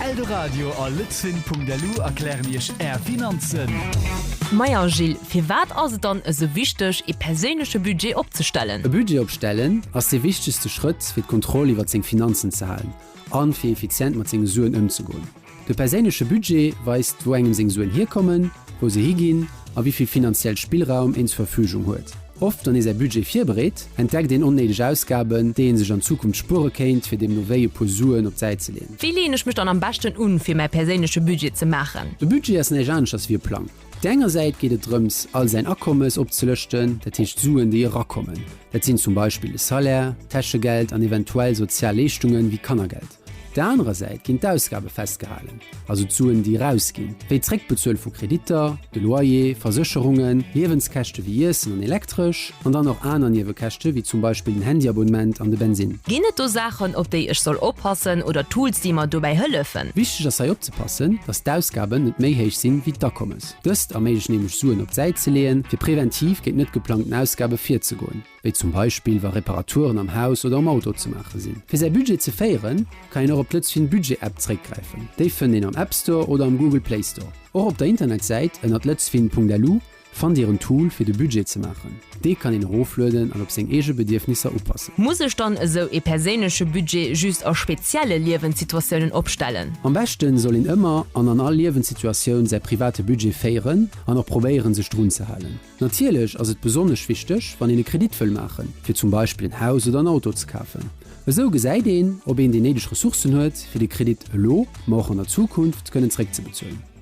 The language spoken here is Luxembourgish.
Eldoradio a Lëtzfin.lu erklären Iech Är Finanzen. Maja Gilles, firwat ass et dann esou wichteg ee perséinleche Budget opzestellen? E Budget opstellen ass dee wichtegste Schrëtt fir d'Kontroll iwwert seng Finanzen ze halen an fir effizient mat senge Suen ëmzegoen. De perséinleche Budget weist, wou engem seng Suen hierkommen, wou se higinn a wéi vill finanziell Spillraum een zur Verfügung huet. Oft, wann ee säi Budget virbereet, entdeckt een onnéideg Ausgaben, déi ee sech an Zukunft spuere kéint, fir deemno wéi e puer Suen op d'Säit ze leeën. Wéi leeën ech mech dann am beschten un, fir mäi perséinleche Budget ze maachen? De Budget ass näischt aneschters wéi e Plang. Op der enger Säit geet et drëms, all säin Akommes opzelëschten, dat heescht d'Suen, déi erakommen. Dat sinn zum Beispill de Salaire, d'Täschegeld an eventuell sozial Leeschtungen, wéi Kannergeld. Op der anerer Säit ginn d'Ausgabe festgehalen, also d'Suen, déi erausginn, wéi d'Zréckbezuele vu Kreditter, de Loyer, Versécherungen, Liewenskäschte wéi Iessen an Elektresch an dann och aner Niewekäschte wéi zum Beispill den Handyabonnement an de Bensinn. Ginn et do Saachen, op déi ech soll oppassen oder Tools, déi mer dobäi hëllefen? Wichteg ass hei opzepassen, dass d'Ausgaben net méi héich sinn wéi d'Akommes. Dëst erméiglecht nämlech Suen op d'Säit ze leeën, fir preventiv géint net geplangten Ausgabe virzegoen. wéi zum Beispill wa Reparaturen am Haus oder um Auto ze maache sinn. Fir säi Budget ze féieren, kann een och op d'Lëtzfin Budget App zeréckgräifen. Déi fënnt een am App Store oder am Google Play Store. Och op der Internetsäit ënnert lëtzfin.lu fannt Dir en Tool fir de Budget ze maachen. Dee kann een eroflueden an op seng eege Bedierfnisser upassen. Muss ech dann esou ee perséinleche Budget just a spezielle Liewenssituatiounen opstellen? Am beschten soll een ëmmer an an all Liewenssituatioun säi private Budget féieren an och probéieren sech drun ze halen. Natierlech ass et besonnesch wichteg, wann een e Kredit wëll maachen, fir zum Beispill en Haus oder en Auto ze kafen. Esou gesäit een, ob een déi néideg Ressourcen huet, fir de Kredit elo, ma och an der Zukunft kënnen zeréckzebezuelen.